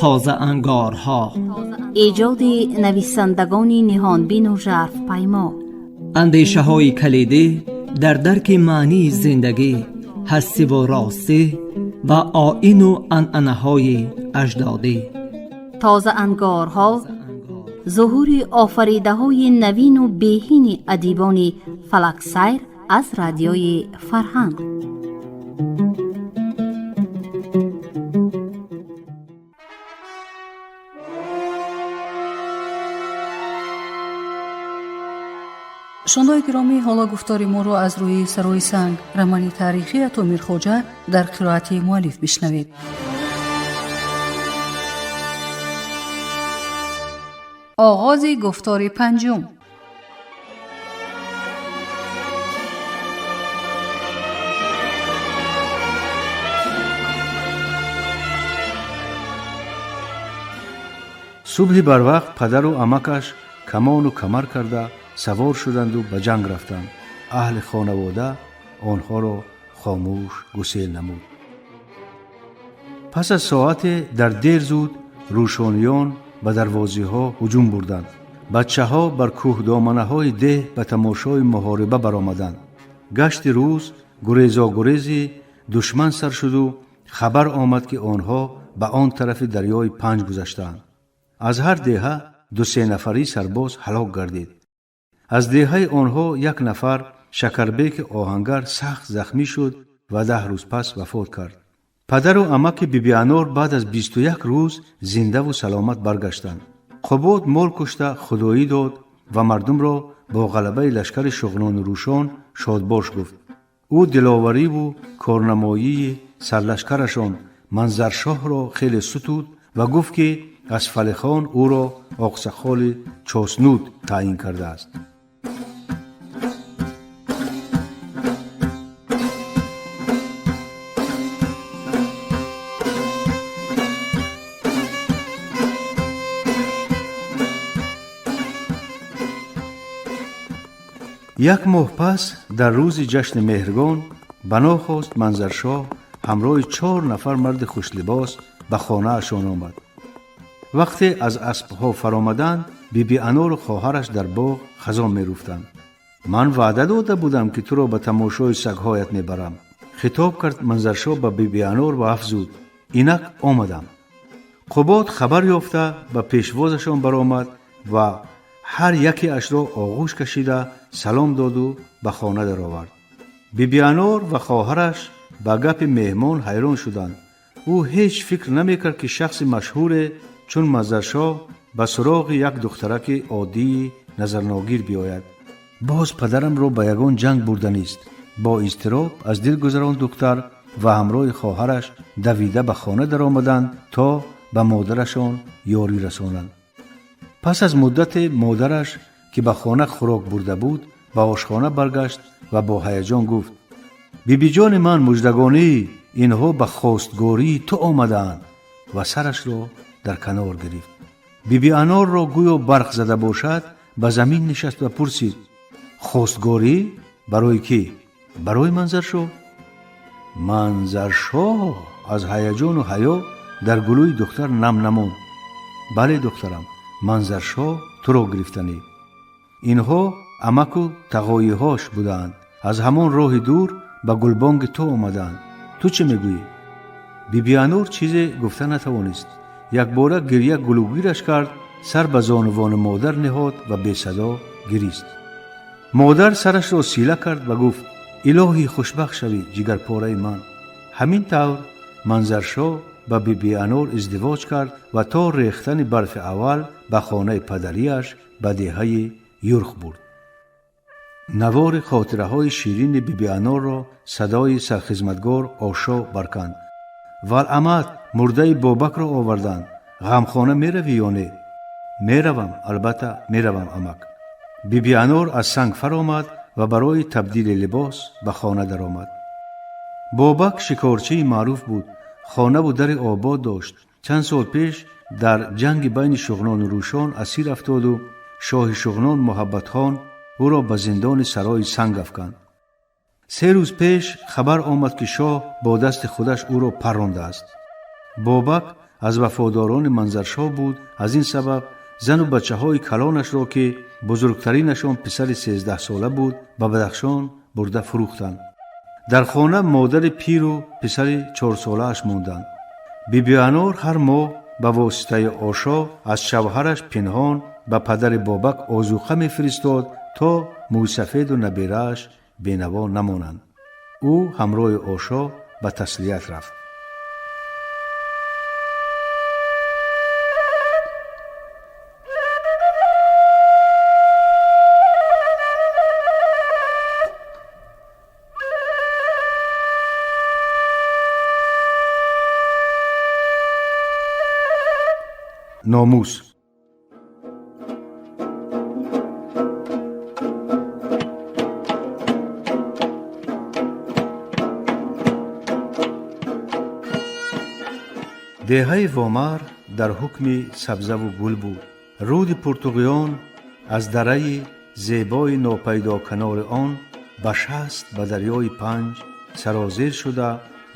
Тозаангорҳо. Эҷоди нависандагони ниҳонбину жарфпаймо. Андешаҳои калидӣ дар дарки маънии зиндагӣ, ҳастиву ростӣ ва оину анъанаҳои аҷдодӣ. Тозаангорҳо зуҳури офаридаҳои навину беҳини адибони фалаксайр аз Радиои Фарҳанг. Шунавандагони гиромӣ, ҳоло гуфтори моро аз рӯи «Сарои санг», романи таърихии Ато Мирхоҷа дар қироати муаллиф бишнавед. Оғози гуфтори панҷум. Субҳи барвақт падару амакаш камону камар карда савор шуданду ба ҷанг рафтанд. Аҳли хонавода онҳоро хомӯш гусел намуд. Пас аз соате дар дер зуд рӯшониён ба дарвозиҳо ҳуҷум бурданд. Бачаҳо бар кӯҳдоманаҳои деҳ ба тамошои муҳориба баромаданд. Гашти рӯз гурезогурези душман сар шуду хабар омад, ки онҳо ба он тарафи дарёи Панҷ гузаштаанд. Аз ҳар деҳа дусе нафарӣ сарбоз ҳалок гардид. Аз деҳаи онҳо як нафар, Шакарбеки оҳангар, сахт захмӣ шуд ва 10 рӯз пас вафот кард. Падару амаки Бибианор баъд аз 21 рӯз зиндаву саломат баргаштанд. Қубод мол кушта худоӣ дод ва мардумро бо ғалабаи лашкари шуғнону рӯшон шодбош гуфт. Ӯ диловариву корнамоии сарлашкарашон Манзаршоҳро хеле сутуд ва гуфт, ки аз Фалихон ӯро оқсақоли Чоснуд таъин кардааст. Як моҳ пас, дар рӯзи ҷашни Меҳргон, банохост Манзаршоҳ ҳамроҳи чор нафар марди хушлибос ба хонаашон омад. Вақте аз аспҳо фаромаданд, Биби Анору хоҳараш дар боғ хазон мерӯфтанд. «Ман ваъда дода будам, ки туро ба тамошои сагҳоят мебарам», хитоб кард Манзаршоҳ ба Биби Анор ва афзуд: «Инак омадам». Қубод хабар ёфта ба пешвозашон баромад ва ҳар якеашро оғӯш кашида салом доду ба хона даровард. Бибианор ва хоҳараш ба гапи меҳмон ҳайрон шуданд. Ӯ ҳеҷ фикр намекард, ки шахси машҳуре чун Манзаршоҳ ба суроғи як духтараки оддии назарногир биёяд. «Боз падарамро ба ягон ҷанг бурданист», бо изтироб аз дил гузаронд духтар ва ҳамроҳи хоҳараш давида ба хона даромаданд, то ба модарашон ёрӣ расонанд. Пас аз муддате модараш, ки ба хона хӯрок бурда буд, ба ошхона баргашт ва бо ҳаяҷон гуфт: «Бибиҷони ман, муждагонӣ, инҳо ба хостгории ту омадаанд», ва сарашро дар канор гирифт. Биби Анорро гӯё барқ зада бошад, ба замин нишаст ва пурсид: «Хостгорӣ барои кӣ?» «Барои Манзаршоҳ». Манзаршоҳ аз ҳаяҷону ҳаё дар гулӯи духтар нам намонд. «Бале, духтарам, Манзаршоҳ туро гирифтанӣ. Инҳо амаку тағоиҳош будаанд. Аз ҳамон роҳи дур ба гулбонги ту омадаанд. Ту чӣ мегӯӣ?» Бибианор чизе гуфта натавонист. Якбора гирья гулӯгираш кард, сар ба зонувони модар ниҳод ва бесадо гирист. Модар сарашро сила кард ва гуфт: «Илоҳӣ, хушбахт шавӣ, ҷигарпораи ман». Ҳамин тавр Манзаршоҳ ба Бибианор издивоҷ кард ва то рехтани барфи аввал ба хонаи падариаш ба деҳаи Юрх бурд. Навори хотираҳои ширини Бибианорро садои сархизматгор Ошо барканд: «Валамат, мурдаи Бобакро оварданд. Ғамхона меравӣ ё не?» «Меравам, албатта меравам, амак». Бибианор аз санг фаромад ва барои табдили либос ба хона даромад. Бобак шикорчии маъруф буд, хонаву дари обод дошт. Чанд сол пеш дар ҷанги байни шуғнону рӯшон асир афтоду шоҳи Шуғнон Муҳаббатхон ӯро ба зиндони Сарои Санг афканд. 3 рӯз пеш хабар омад, ки шоҳ бо дасти худаш ӯро паррондааст. Бобак Аз вафодорони Манзаршоҳ буд, аз ин сабаб зану бачаҳои калонашро, ки бузургтаринашон писари 13сола буд, ба Бадахшон бурда фурӯхтанд. Дар хона модари пиру писари 4солааш монданд. Бибианор ҳар моҳ ба воситаи Ошо аз шавҳараш пинҳон ба падари Бобак озуқа мефиристод, то мӯйсафеду набирааш бенаво намонанд. Ӯ ҳамроҳи Ошо ба таслият рафт. Номус. Деҳаи Вомар дар ҳукми сабзаву гул буд. Руди Пуртуғиён аз дараи зебои нопайдоканори он ба шаст ба дарёи Панҷ сарозир шуда,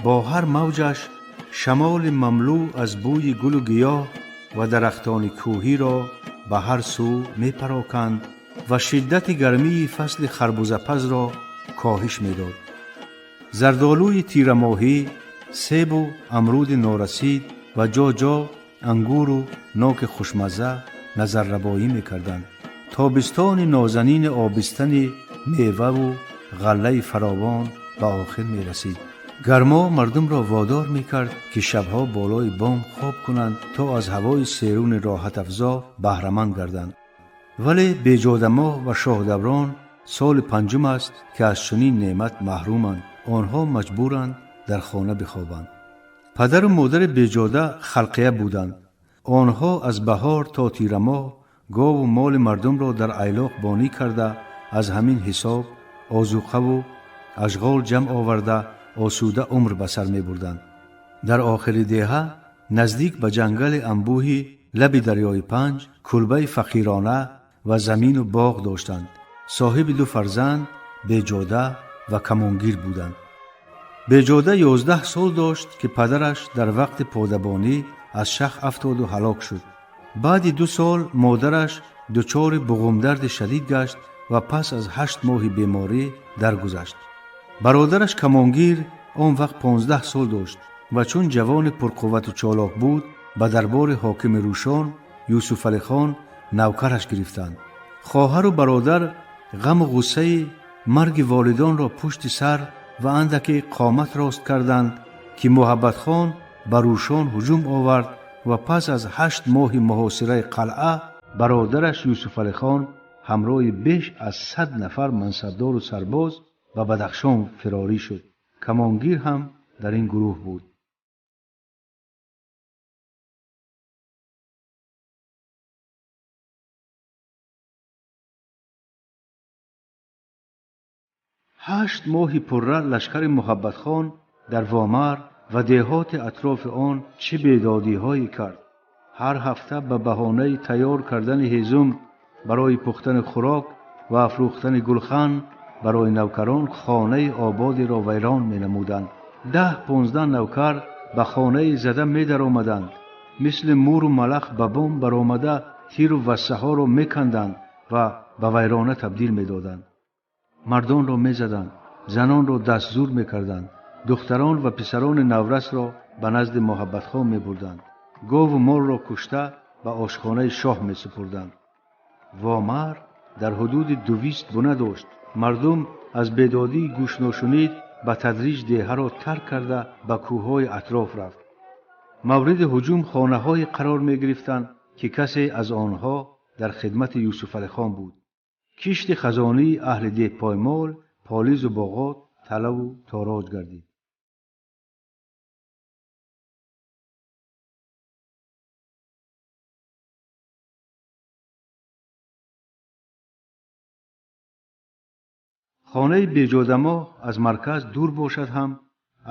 бо ҳар мавҷаш шамоли мамлӯъ аз бӯи гулу гиёҳ ва дарахтони кӯҳиро ба ҳар сӯ мепароканд ва шиддати гармии фасли харбузапазро коҳиш медод. Зардолӯи тирамоҳӣ, себу амруди норасид ва ҷо-ҷо ангуру ноки хушмазза назаррабоӣ мекарданд. Тобистони нозанини обистани меваву ғаллаи фаровон ба охир мерасид. Гармо мардумро водор мекард, ки шабҳо болои бом хоб кунанд, то аз ҳавои серуни роҳатафзо баҳраманд гарданд. Вале Беҷодамоҳ ва Шоҳдаврон соли панҷум аст, ки аз чунин неъмат маҳруманд. Онҳо маҷбуранд дар хона бихобанд. Падару модари Беҷода халқия буданд. Онҳо аз баҳор то тирамоҳ гову моли мардумро дар айлоқ бонӣ карда, аз ҳамин ҳисоб озуқаву ашғол ҷамъ оварда, осуда умр ба сар мебурданд. Дар охири деҳа, наздик ба ҷангали анбӯҳи лаби дарёи Панҷ, кулбаи фақирона ва замину боғ доштанд. Соҳиби ду фарзанд, Беҷода ва Камонгир буданд. Беҷода 11 сол дошт, ки падараш дар вақти подабонӣ аз шах афтоду ҳалок шуд. Баъди 2 сол модараш дучори буғумдарди шадид гашт ва пас аз 8 моҳи беморӣ даргузашт. Бародараш Камонгир он вақт 15 сол дошт ва чун ҷавони пурқуввату чолок буд, ба дарбори ҳокими Рӯшон Юсуфалихон навкараш гирифтанд. Хоҳару бародар ғаму ғуссаи марги волидонро пушти сар ва андаке қомат рост карданд, ки Муҳаббатхон ба Рӯшон ҳуҷум овард ва пас аз 8 моҳи муҳосираи қалъа бародараш Юсуфалихон ҳамроҳи беш аз 100 нафар мансабдору сарбоз ба Бадахшон фирорӣ шуд. Камонгир ҳам дар ин гурӯҳ буд. 8 моҳи пурра лашкари Муҳаббатхон дар Вомар ва деҳоти атрофи он чӣ бедодиҳое кард. Ҳар ҳафта ба баҳонаи тайёр кардани ҳезум барои пухтани хӯрок ва афрӯхтани гулхан барои навкарон хонаи ободиро вайрон менамуданд. 10-15 навкар ба хонаи зада медаромаданд, мисли муру малах ба бом баромада тиру вассаҳоро меканданд ва ба вайрона табдил медоданд. Мардонро мезаданд, занонро дастзур мекарданд, духтарон ва писарони наврасро ба назди Муҳаббатхон мебурданд, гову молро кушта ба ошхонаи шоҳ месупурданд. Вомар дар ҳудуди 200 буна дошт. Мардум аз бедодии гӯшношунид ба тадриҷ деҳаро тарк карда ба кӯҳҳои атроф рафт. Мавриди ҳуҷум хонаҳое қарор мегирифтанд, ки касе аз онҳо дар хидмати Юсуфалихон буд. Кишти хазонии аҳли деҳ поймол, полизу боғот, талаву тороҷ гардид. Хонаи Беҷодамоҳ аз марказ дур бошад ҳам,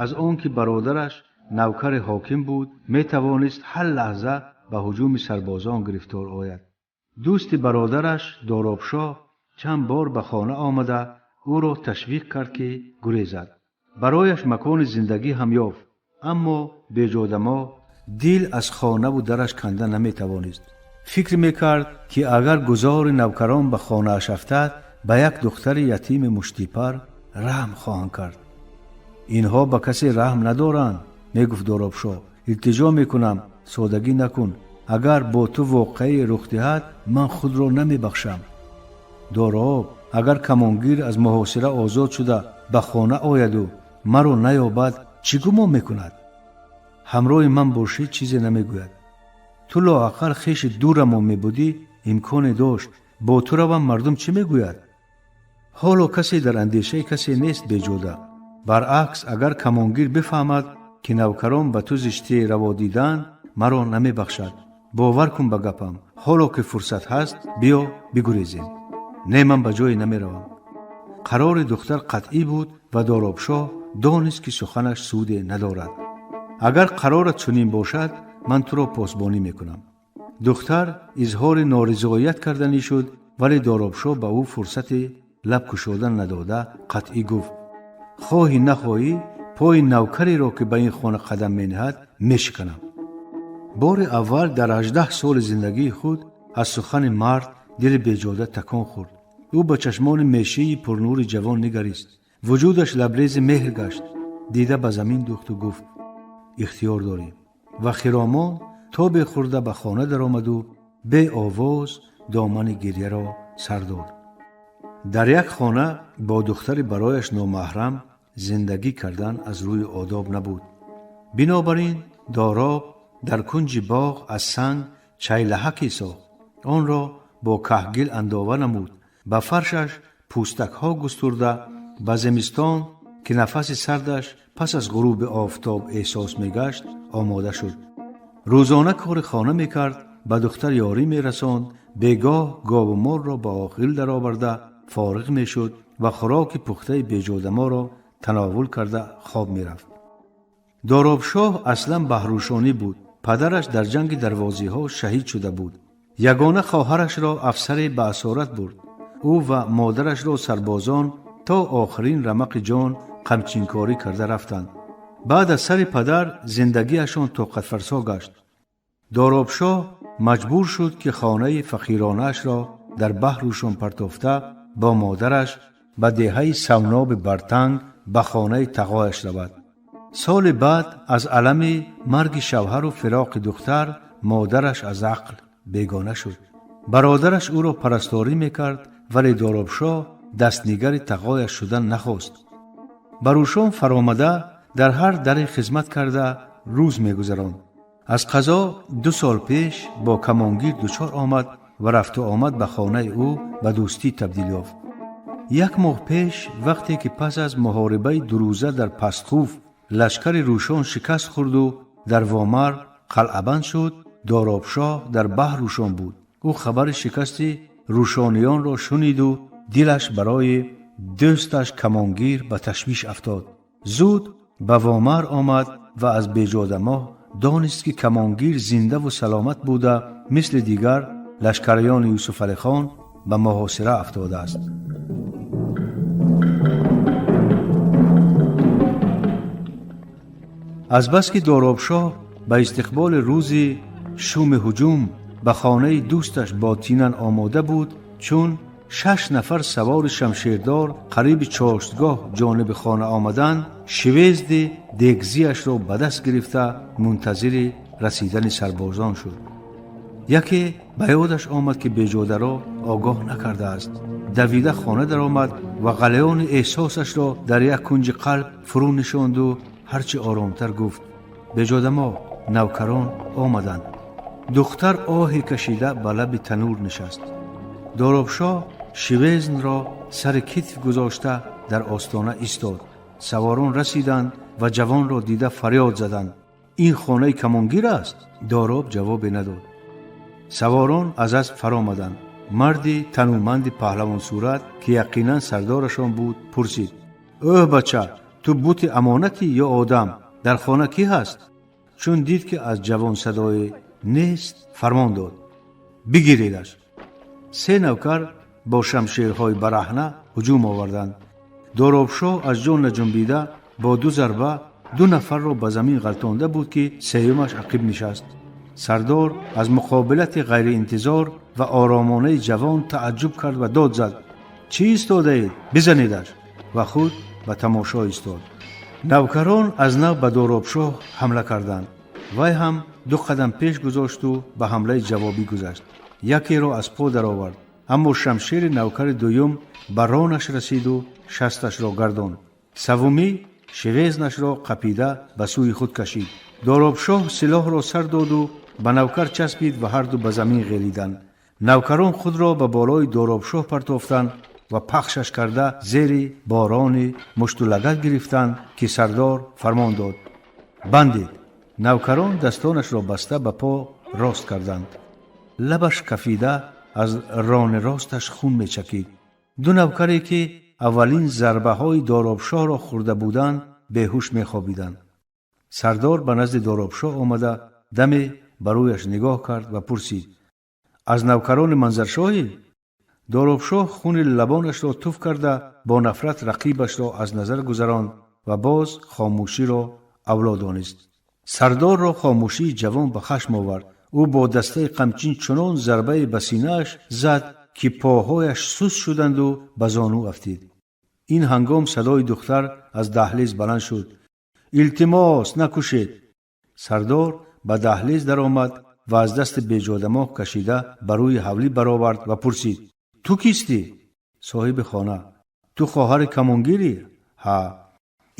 аз он ки бародараш навкари ҳоким буд, метавонист ҳар лаҳза ба ҳуҷуми сарбозон гирифтор ояд. Дӯсти бародараш Доробшоҳ чанд бор ба хона омада ӯро ташвиқ кард, ки гурезад. Барояш макони зиндагӣ ҳам ёфт, аммо Беҷодамоҳ Дил аз хонаву дараш канда наметавонист. Фикр мекард, ки агар гузори навкарон ба хонааш афтад, ба як духтари ятими муштипар раҳм хоҳанд кард. Инҳо ба касе раҳм надоранд, мегуфт Доробшоҳ. Илтиҷо мекунам, содагӣ накун. Агар бо ту воқеае рух диҳад, ман худро намебахшам. Дороб, агар камонгир аз муҳосира озод шуда ба хона ояду маро наёбад, чӣ гумон мекунад? Ҳамроҳи ман бошӣ, чизе намегӯяд. Ту лоақал хеши дурамон мебудӣ, имконе дошт. Бо ту равам, мардум чӣ мегӯяд? Ҳоло касе дар андешаи касе нест, Беҷода. Баръакс, агар камонгир бифаҳмад, ки навкарон ба ту зиштие раво диданд, маро намебахшад. Бовар кун ба гапам, ҳоло ки фурсат ҳаст, биё бигурезем. Не, ман ба ҷое намеравам. Қарори духтар қатъӣ буд ва Доробшоҳ донист, ки суханаш суде надорад. Агар қарорат чунин бошад, ман туро посбонӣ мекунам. Духтар изҳори норизоият карданӣ шуд, вале Доробшоҳ ба ӯ фурсати лаб кушодан надода, қатъӣ гуфт: хоҳӣ нахоҳӣ, пои навкареро, ки ба ин хона қадам мениҳад, мешиканам. Бори аввал дар 18 соли зиндагии худ аз сухани мард дили Беҷода такон хӯрд. Ӯ ба чашмони мешии пурнури ҷавон нигарист. Вуҷудаш лабрези меҳр гашт. Дида ба замин духту гуфт: ихтиёр дорӣ. Ва хиромон тобе хӯрда ба хона даромаду беовоз домани гирьяро сар дод. Дар як хона бо духтари барояш номаҳрам зиндагӣ кардан аз рӯи одоб набуд. Бинобар ин Дороб дар кунҷи боғ аз санг чайлаҳаке сохт, онро бо каҳгил андова намуд, ба фаршаш пӯстакҳо густурда, ба зимистон, ки нафаси сардаш пас аз ғуруби офтоб эҳсос мегашт, омода шуд. Рӯзона кори хона мекард, ба духтар ёрӣ мерасонд, бегоҳ гову молро ба охил дароварда фориғ мешуд ва хӯроки пухтаи Беҷодаморо тановул карда хоб мерафт. Доробшоҳ аслан баҳрӯшонӣ буд. Падараш дар ҷанги дарвозиҳо шаҳид шуда буд. Ягона хоҳарашро афсаре ба асорат бурд. Ӯ ва модарашро сарбозон то охирин рамақи ҷон қамчинкорӣ карда рафтанд. Баъд аз сари падар зиндагиашон тоқатфарсо гашт. Доробшоҳ маҷбур шуд, ки хонаи фақиронаашро дар баҳрушон партофта, бо модараш ба деҳаи Савноби Бартанг ба хонаи тағояш равад. Соли баъд аз алами марги шавҳару фироқи духтар модараш аз ақл бегона шуд. Бародараш ӯро парасторӣ мекард, вале Доробшоҳ дастнигари тағояш шудан нахост. Ба Рӯшон фаромада, дар ҳар даре хизмат карда рӯз мегузаронд. Аз қазо 2 сол пеш бо камонгир дучор омад ва рафту омад ба хонаи ӯ ба дӯстӣ табдил ёфт. Як моҳ пеш, вақте ки пас аз муҳорибаи дурӯза дар Пастхуф лашкари Рӯшон шикаст хӯрду дар Вомар қалъабанд шуд, Доробшоҳ дар Баҳрушон буд. Ӯ хабари шикасти рӯшониёнро шуниду дилаш барои дӯсташ камонгир ба ташвиш афтод. Зуд ба Вомар омад ва аз Беҷодамоҳ донист, ки камонгир зиндаву саломат буда, мисли дигар лашкариёни Юсуфалихон ба муҳосира афтодааст. Азбаски Доробшоҳ ба истиқболи рӯзи шуми ҳуҷум ба хонаи дӯсташ ботинан омода буд, чун шаш нафар савори шамшердор қариби чоштгоҳ ҷониби хона омаданд, шивезди дегзиашро ба даст гирифта мунтазири расидани сарбозон шуд. Яке ба ёдаш омад, ки Беҷодаро огоҳ накардааст. Давида хона даромад ва ғалаёни эҳсосашро дар як кунҷи қалб фурӯ нишонду ҳарчи оромтар гуфт: Беҷодамо, навкарон омаданд. Духтар оҳе кашида ба лаби танур нишаст. Доробшоҳ шивезнро сари китф гузошта дар остона истод. Саворон расиданд ва ҷавонро дида фарёд заданд: ин хонаи камонгир аст? Дороб ҷавобе надод. Саворон аз асп фаромаданд. Марди танӯманди паҳлавонсурат, ки яқинан сардорашон буд, пурсид: ӯҳ, бача, ту бути амонатӣ ё одам? Дар хона кӣ ҳаст? Чун дид, ки аз ҷавон садое нест, фармон дод: бигиредаш. Се навкар бо шамшерҳои бараҳна ҳуҷум оварданд. Доробшоҳ аз ҷон наҷунбида бо ду зарба Ду нафарро ба замин ғалтонда буд, ки сеюмаш ақиб нишаст. Сардор аз муқобилати ғайриинтизор ва оромонаи ҷавон тааҷҷуб кард ва дод зад: «Чӣ истодаед? Бизанедаш!» Ва худ ба тамошо истод. Навкарон аз нав ба Доробшоҳ ҳамла карданд. Вай ҳам ду қадам пеш гузошту ба ҳамлаи ҷавобӣ гузашт. Якеро аз по даровард, аммо шамшери навкари дуюм ба ронаш расиду шасташро гардонд. Савумӣ шевезнашро қапида ба сӯи худ кашид. Доробшоҳ силоҳро сар доду ба навкар часпид ва ҳарду ба замин ғелиданд. Навкарон худро ба болои Доробшоҳ партофтанд ва пахшаш карда зери борони мушту лагат гирифтанд, ки сардор фармон дод: «Бандед!» Навкарон дастонашро баста ба по рост карданд. Лабаш кафида, аз рони росташ хун мечакид. Ду навкаре, ки аввалин зарбаҳои Доробшоҳро хӯрда буданд, беҳуш мехобиданд. Сардор ба назди Доробшоҳ омада, даме ба рӯяш нигоҳ кард ва пурсид: «Аз навкарони Манзаршоҳӣ?» Доробшоҳ хуни лабонашро туф карда, бо нафрат рақибашро аз назар гузаронд ва боз хомӯширо авло донист. Сардорро хомӯшии ҷавон ба хашм овард. Ӯ бо дастаи қамчин чунон зарбае ба синааш зад, ки поҳояш суст шуданду ба зону афтид. Ин ҳангом садои духтар аз даҳлиз баланд шуд: «Илтимос, накушед!» Сардор ба даҳлиз даромад ва аз дасти Беҷодамоҳ кашида ба рӯи ҳавлӣ баровард ва пурсид: «Ту кистӣ?» «Соҳиби хона». «Ту хоҳари камонгирӣ?» «Ҳа».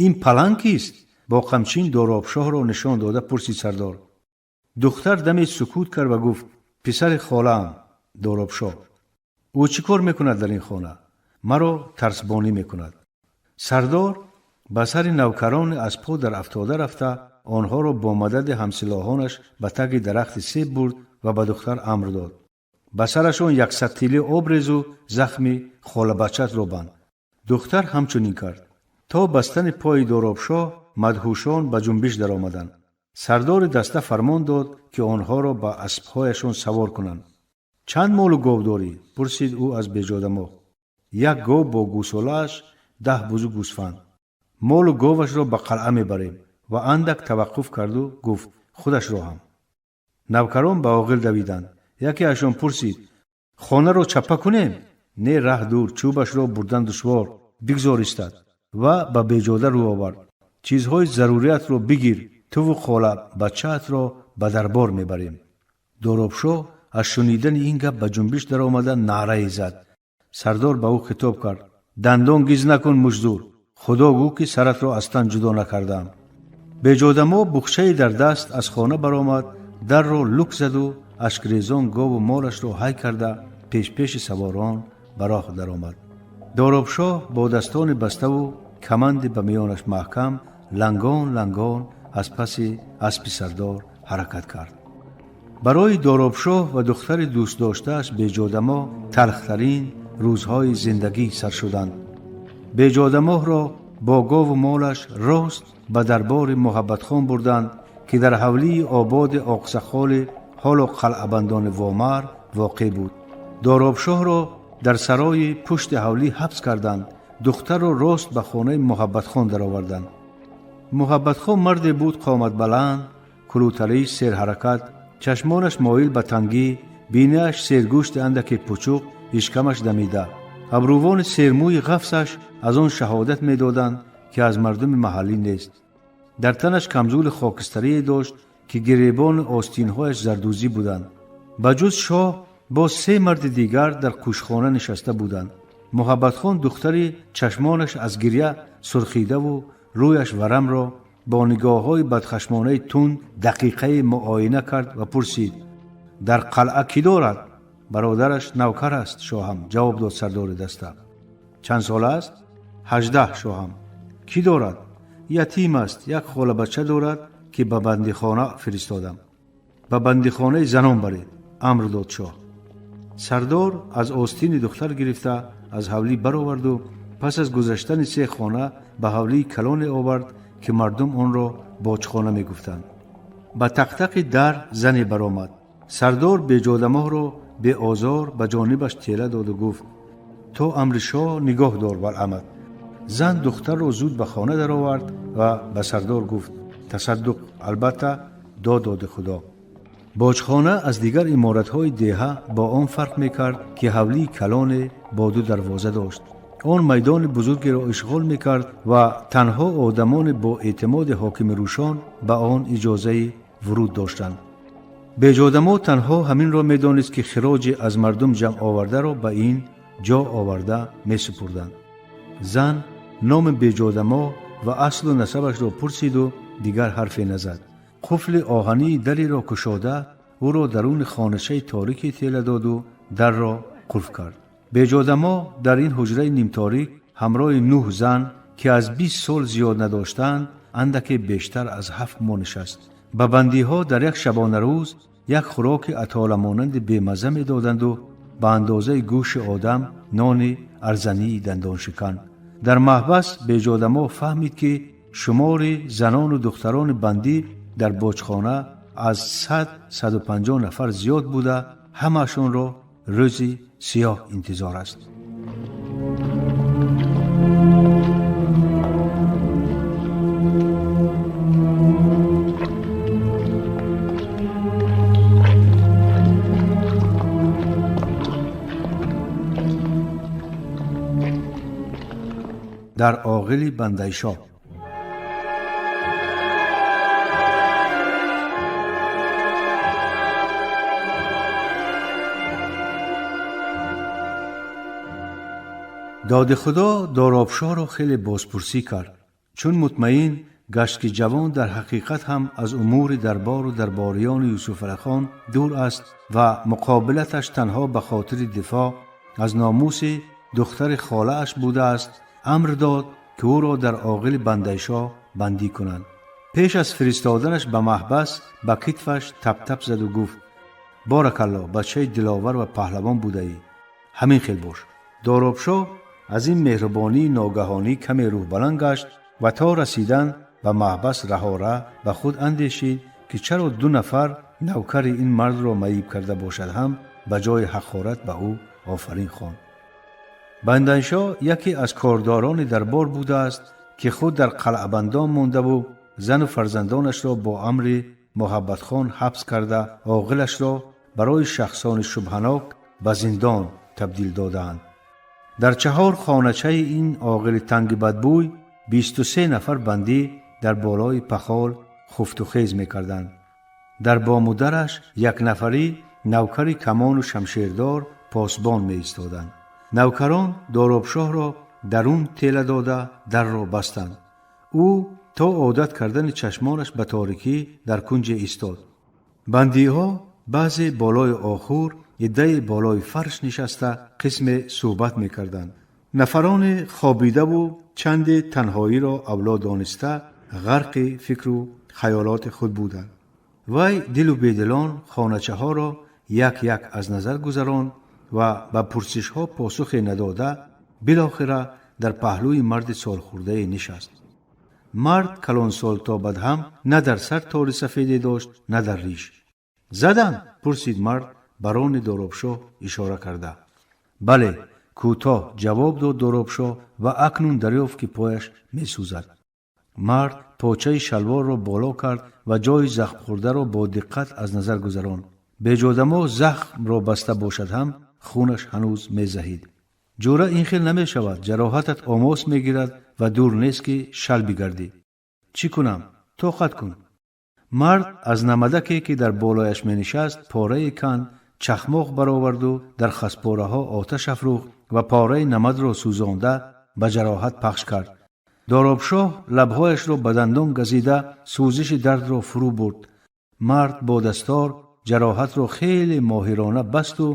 «Ин паланг кист?» Бо қамчин Доробшоҳро нишон дода пурсид сардор. Духтар даме сукут кард ва гуфт: «Писари холаам Доробшоҳ». «Ӯ чӣ кор мекунад дар ин хона?» «Маро тарсбонӣ мекунад». Сардор ба сари навкарони аз по дар афтода рафта, онҳоро бо мадади ҳамсилоҳонаш ба таги дарахти себ бурд ва ба духтар амр дод: «Ба сарашон яксад тилӣ об резу захми холабачатро банд». Духтар ҳамчунин кард. То бастани пои Доробшоҳ мадҳушон ба ҷунбиш даромаданд. Сардори даста фармон дод, ки онҳоро ба аспҳояшон савор кунанд. «Чанд молу гов дорӣ?» пурсид ӯ аз Беҷодамоҳ. «Як гов бо гӯсолааш, 10 бузу гӯсфанд. Молу говашро ба қалъа мебарем». Ва андак таваққуф карду гуфт: «Худашро ҳам». Навкарон ба оғил давиданд. Якеашон пурсид: «Хонаро чаппа кунем?» «Не, раҳ дур, чӯбашро бурдан душвор, бигзор истад». Ва ба Беҷода рӯ овард: «Чизҳои заруриятро бигир, туву хола бачаатро ба дарбор мебарем». Доробшоҳ аз шунидани ин гап ба ҷунбиш даромада наърае зад. Сардор ба ӯ хитоб кард: «Дандон гиз накун, мушзур! Худо гӯ, ки саратро аз тан ҷудо накардаам». Беҷодамо бухчае дар даст аз хона баромад, дарро лук заду ашкрезон гову молашро ҳай карда, пешпеши саворон ба роҳ даромад. Доробшоҳ бо дастони баставу каманди ба миёнаш маҳкам лангон лангон аз паси аспи сардор ҳаракат кард. Барои Доробшоҳ ва духтари дӯстдоштааш Беҷодамо талхтарин рӯзҳои зиндагӣ сар шуданд. Беҷодамоҳро бо гову молаш рост ба дарбори Муҳаббатхон бурданд, ки дар ҳавлии ободи Оқсақоли ҳоло қалъабандони Вомар воқеъ буд. Доробшоҳро дар сарои пушти ҳавлӣ ҳабс карданд. Духтарро рост ба хонаи Муҳаббатхон дароварданд. Муҳаббатхон марде буд қоматбаланд, кулӯтариш, серҳаракат, чашмонаш моил ба тангӣ, бинааш сергӯшти андаке пучуқ, ишкамаш дамида. Абрувони сермӯи ғафсаш аз он шаҳодат медоданд, ки аз мардуми маҳаллӣ нест. Дар танаш камзули хокистарие дошт, ки гиребони остинҳояш зардӯзӣ буданд. Ба ҷуз шоҳ боз се марди дигар дар кушхона нишаста буданд. Муҳаббатхон духтари чашмонаш аз гирья сурхидаву рӯяш варамро бо нигоҳҳои бадхашмонаи тунд дақиқае муоина кард ва пурсид: «Дар қалъа кӣ дорад?» «Бародараш навкар аст, шоҳам», ҷавоб дод сардори даста. «Чанд сола аст?» 18, шоҳам». «Кӣ дорад?» «Ятим аст, як холабача дорад, ки ба бандихона фиристодам». «Ба бандихонаи занон баред», амр дод шоҳ. Сардор аз остини духтар гирифта аз ҳавлӣ бароварду пас аз гузаштани се хона ба ҳавлии калоне овард, ки мардум онро боҷхона мегуфтанд. Ба тақтақи дар зане баромад. Сардор Беҷодамоҳро беозор ба ҷонибаш тела доду гуфт: «То амри шоҳ нигоҳ дор, валамад». Зан духтарро зуд ба хона даровард ва ба сардор гуфт: тасаддуқ, албатта, дод доди Худо. Боҷхона аз дигар иморатҳои деҳа бо он фарқ мекард, ки ҳавлии калоне бо ду дарвоза дошт. Он майдони бузургеро ишғол мекард ва танҳо одамони бо эътимоди ҳокими Рӯшон ба он иҷозаи вуруд доштанд. Беҷодамо танҳо ҳаминро медонист, ки хироҷи аз мардум ҷамъ овардаро ба ин ҷо оварда месупурданд. Зан номи Беҷодамо ва аслу насабашро пурсиду дигар ҳарфе назад. Қуфли оҳании дареро кушода, ӯро даруни хоначаи торике тела доду дарро қулф кард. Беҷодамо дар ин ҳуҷраи нимторик ҳамроҳи нӯҳ зан, ки аз 20 сол зиёд надоштанд, андаке бештар аз 7 моҳ нишаст. Ба бандиҳо дар як шабонарӯз як хӯроки атоламонанди бемазза медоданду ба андозаи гӯши одам нони арзании дандоншикан. Дар маҳбас Беҷодамо фаҳмид, ки шумори занону духтарони бандӣ дар боҷхона аз 100-150 нафар зиёд буда, ҳамаашонро рӯзи сиёҳ интизор аст. Дар оғили Бандайшоҳ. Доди Худо Доробшоҳро хеле бозпурсӣ кард. Чун мутмаин гашт, ки ҷавон дар ҳақиқат ҳам аз умури дарбору дарбориёни Юсуфалихон дур аст ва муқобилаташ танҳо ба хотири дифоъ аз номуси духтари холааш будааст, амр дод, ки ӯро дар оғили Бандайшоҳ бандӣ кунанд. Пеш аз фиристоданаш ба маҳбас ба китфаш таптап заду гуфт: боракалло, бачаи диловар ва паҳлавон будаӣ, ҳамин хел бош. Доробшоҳ аз ин меҳрубонии ногаҳонӣ каме рӯҳбаланд гашт ва то расидан ба маҳбас раҳора ба худ андешид, ки чаро ду нафар навкари ин мардро маиб карда бошад ҳам ба ҷои ҳақорат ба ӯ офарин хонд. Бандайшоҳ яке аз кордорони дарбор будааст, ки худ дар қалъабандон мондаву зану фарзандонашро бо амри Муҳаббатхон ҳабс карда, оғилашро барои шахсони шубҳанок ба зиндон табдил додаанд. Дар чаҳор хоначаи ин оғили танги бадбӯй 23 нафар бандӣ дар болои пахол хуфтухез мекарданд. Дар бомудараш як нафарӣ навкари камону шамшердор посбон меистоданд. Навкарон Доробшоҳро дарун тела дода, дарро бастанд. Ӯ то одат кардани чашмонаш ба торикӣ дар кунҷе истод. Бандиҳо баъзе болои охур, иддае болои фарш нишаста қисме суҳбат мекарданд. Нафароне хобидаву чанде танҳоиро авло дониста ғарқи фикру хаёлоти худ буданд. Вай дилу бедилон хоначаҳоро як як аз назар гузаронд ва ба пурсишҳо посухе надода, билохира дар паҳлӯи марди солхӯрдае нишаст. Мард калонсолтобад ҳам на дар сар тори сафеде дошт, на дар риш. Задан? Пурсид мард барони Доробшоҳ ишора карда. Бале, кӯтоҳ ҷавоб дод Доробшоҳ ва акнун дарёфт, ки пояш месӯзад. Мард почаи шалворро боло кард ва ҷои захмхӯрдаро бо диққат аз назар гузаронд. Беҷодамо захмро баста бошад ҳам, хунаш ҳанӯз мезаҳид. Ҷӯра, ин хел намешавад, ҷароҳатат омос мегирад ва дур нест, ки шал бигардӣ. Чӣ кунам? Тоқат кун. Мард аз намадаке, ки дар болояш менишаст, порае канд, чахмоқ бароварду дар хаспораҳо оташ афрӯхт ва пораи намадро сӯзонда ба ҷароҳат пахш кард. Доробшоҳ лабҳояшро ба дандон газида сӯзиши дардро фурӯ бурд. Мард бо дастор ҷароҳатро хеле моҳирона басту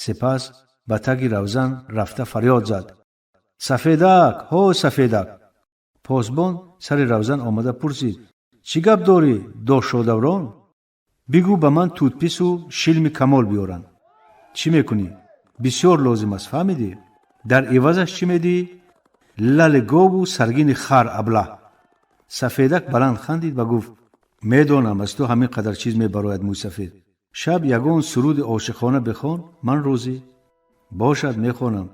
сипас ба таги равзан рафта фарёд зад: сафедак, ҳо сафедак! Посбон сари равзан омада пурсид: чӣ гап дорӣ, дошшодаврон? Бигӯ ба ман тутпису шилми камол биёранд. Чӣ мекунӣ? Бисёр лозим аст, фаҳмидӣ? Дар ивазаш чӣ медиҳӣ? Лали гову саргини хар, аблаҳ. Сафедак баланд хандид ва гуфт: медонам, аз ту ҳамин қадар чиз мебарояд, мӯйсафед. Шаб ягон суруди ошиқона бихон, ман розӣ. Бошад, мехонам,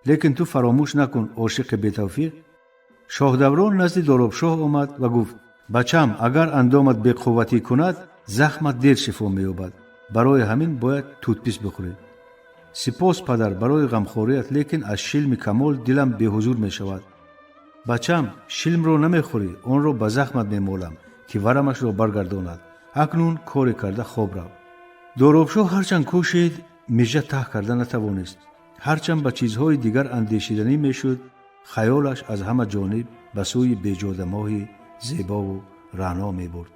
лекин ту фаромӯш накун, ошиқи бетавфиқ. Шоҳдаврон назди Доробшоҳ омад ва гуфт: бачам, агар андомат беқувватӣ кунад, захмат дер шифо меёбад. Барои ҳамин бояд тутпис бихӯрӣ. Сипос, падар, барои ғамхорият, лекин аз шилми камол дилам беҳузур мешавад. Бачам, шилмро намехӯрӣ, онро ба захмат мемолам, ки варамашро баргардонад. Акнун коре карда хоб рав. Доробшоҳ ҳарчанд кӯшид, мижа таҳ карда натавонист. Ҳарчанд ба чизҳои дигар андешиданӣ мешуд, хаёлаш аз ҳама ҷониб ба сӯи беҷодамоҳи зебову раъно мебурд.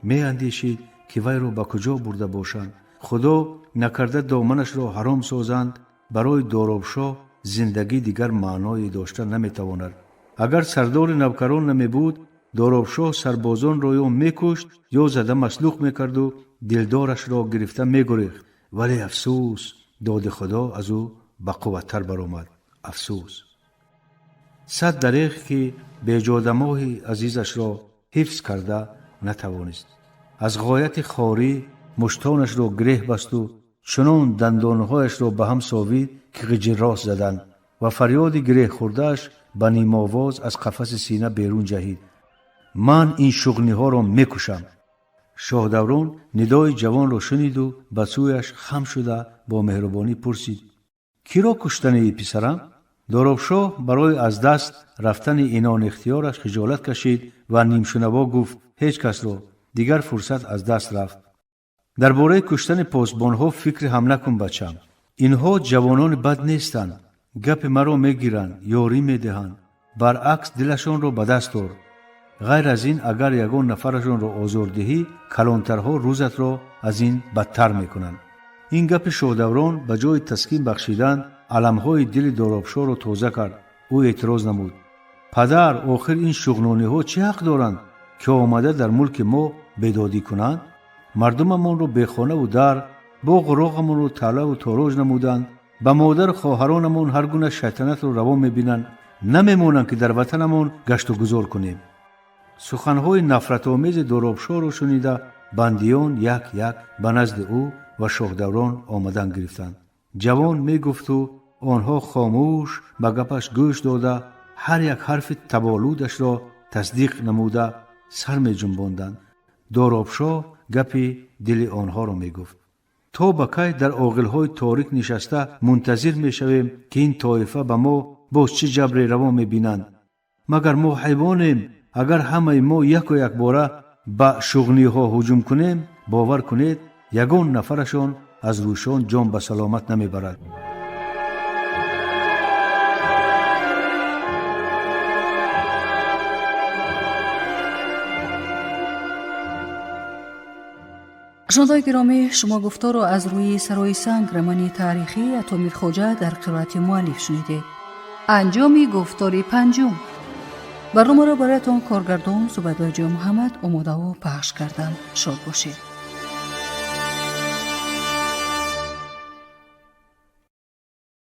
Меандешид, ки вайро ба куҷо бурда бошанд. Худо накарда доманашро ҳаром созанд, барои Доробшоҳ зиндагӣ дигар маъное дошта наметавонад. Агар сардори навкарон намебуд, Доробшоҳ сарбозонро ё мекушт, ё зада маслух мекарду дилдорашро гирифта мегурехт. Вале афсӯс, доди Худо аз ӯ бақувваттар баромад. Афсӯс, сад дареғ, ки беҷодамоҳи азизашро ҳифз карда натавонист. Аз ғояти хорӣ муштонашро гиреҳ басту чунон дандонҳояшро ба ҳам совид, ки ғиҷиррост заданд ва фарёди гиреҳ хӯрдааш ба нимовоз аз қафаси сина берун ҷаҳид: ман ин шуғниҳоро мекушам. Шоҳдаврон нидои ҷавонро шуниду ба сӯяш хам шуда бо меҳрубонӣ пурсид: киро куштании, писарам? Доробшоҳ барои аз даст рафтани инони ихтиёраш хиҷолат кашид ва нимшунаво гуфт: ҳеҷ касро, дигар фурсат аз даст рафт. Дар бораи куштани посбонҳо фикр ҳам накун, бачам. Инҳо ҷавонони бад нестанд, гапи маро мегиранд, ёрӣ медиҳанд. Баръакс, дилашонро ба даст ор. Ғайр аз ин, агар ягон нафарашонро озор диҳӣ, калонтарҳо рӯзатро аз ин бадтар мекунанд. Ин гапи шоҳдаврон ба ҷои таскин бахшидан аламҳои дили Доробшоҳро тоза кард. Ӯ эътироз намуд: падар, охир ин шуғнониҳо чӣ ҳақ доранд, ки омада дар мулки мо бедодӣ кунанд? Мардумамонро бехонаву дар, боғу роғамонро талаву тороҷ намуданд, ба модару хоҳаронамон ҳар гуна шайтанатро раво мебинанд, намемонанд, ки дар ватанамон гашту гузор кунем. Суханҳои нафратомези Доробшоҳро шунида, бандиён як як ба назди ӯ ва шоҳдаврон омадан гирифтанд. Ҷавон мегуфту онҳо хомӯш ба гапаш гӯш дода, ҳар як ҳарфи таболудашро тасдиқ намуда сар меҷунбонданд. Доробшоҳ гапи дили онҳоро мегуфт: то ба кай дар оғилҳои торик нишаста мунтазир мешавем, ки ин тоифа ба мо боз чӣ ҷабре раво мебинанд? Магар мо ҳайвонем? Агар ҳамаи мо яку якбора ба шуғниҳо ҳуҷум кунем, бовар кунед, ягон нафарашон аз рӯшон ҷон ба саломат намебарад. Шунавандаои гиромӣ, шумо гуфторро аз рӯи Сарои санг романи таърихии Атомир Хоҷа дар қироати муаллиф шунидед. Анҷоми гуфтори панҷум. Барномаро бароятон коргардон Зубайдоҷон Муҳаммад омодаву пахш карданд. Шод бошед.